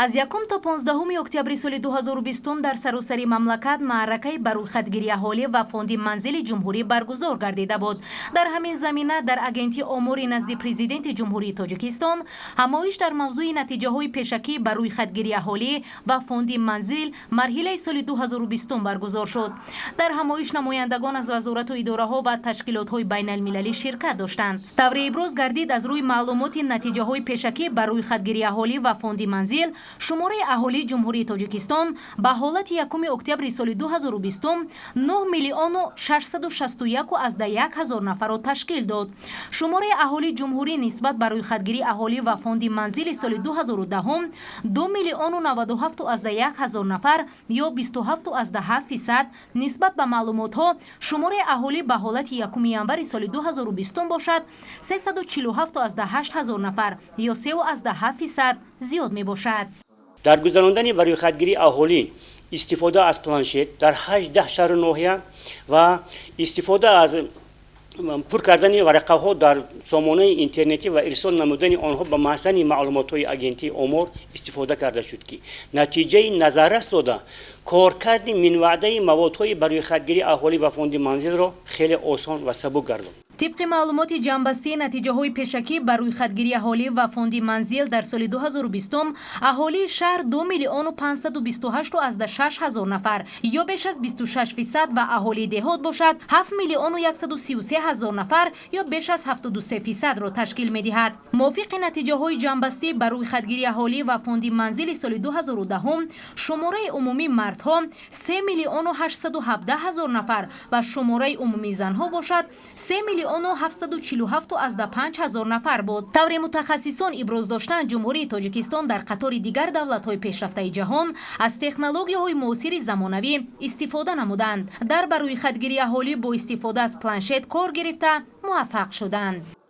Аз 1 то 15 октябри соли 2020 дар саросари мамлакат маъракаи ба рӯйхатгирии аҳолӣ ва фонди манзили ҷумҳурӣ баргузор гардида буд. Дар ҳамин замина дар Агентии омори назди Президенти Ҷумҳурии Тоҷикистон ҳамоиш дар мавзӯи натиҷаҳои пешакӣ ба рӯйхатгирии аҳолӣ ва фонди манзил марҳилаи соли 2020 баргузор шуд. Дар ҳамоиш намояндагон аз вазорату идораҳо ва ташкилотҳои байналмилалӣ ширкат доштанд. Таври иброз гардид, аз рӯи маълумоти натиҷаҳои пешакӣ ба рӯйхатгирии аҳолӣ ва фонди манзил шумораи аҳолии Ҷумҳурии Тоҷикистон ба ҳолати 1 октябри соли 2020 9 миллиону 661,1 ҳазор нафарро ташкил дод. Шумораи аҳолии ҷумҳурӣ нисбат ба рӯйхатгирии аҳолӣ ва фонди манзили соли 2010 2 миллиону 97,1 ҳазор нафар ё 27,7%, нисбат ба маълумотҳо шумораи аҳолӣ ба ҳолати 1 январи соли 2020 бошад 347,8 ҳазор нафар ё 3,7% зиёд мебошад. Дар гузарондани ба рӯйхатгирии аҳолӣ истифода аз планшет дар 18 шаҳру ноҳия ва истифода аз пур кардани варақаҳо дар сомонаи интернетӣ ва ирсол намудани онҳо ба маҳзани маълумотҳои Агентии омор истифода карда шуд, ки натиҷаи назаррас дода, коркарди минваъдаи маводҳои ба рӯйхатгирии аҳолӣ ва фонди манзилро хеле осон ва сабук гардонд. Тибқи маълумоти ҷамъбастии натиҷаҳои пешакӣ ба рӯйхатгирии аҳолӣ ва фонди манзил дар соли 2020 аҳолии шаҳр 2 миллиону 528,6 ҳазор нафар ё беш аз 26% ва аҳолии деҳот бошад 7 миллиону 133 ҳазор нафар ё беш аз 73%-ро ташкил медиҳад. Мувофиқи натиҷаҳои ҷамъбастӣ ба рӯйхатгирии аҳолӣ ва фонди манзили соли 2010 шумораи умумии мардҳо 3 миллиону 817 ҳазор нафар ва шумораи умумии занҳо бошад 3 миллиону 747,5 ҳазор нафар буд. Тавре мутахассисон иброз доштанд, Ҷумҳурии Тоҷикистон дар қатори дигар давлатҳои пешрафтаи ҷаҳон аз технологияҳои муосири замонавӣ истифода намуданд. Дар ба рӯйхатгирии аҳолӣ бо истифода аз планшет кор гирифта муваффақ шуданд.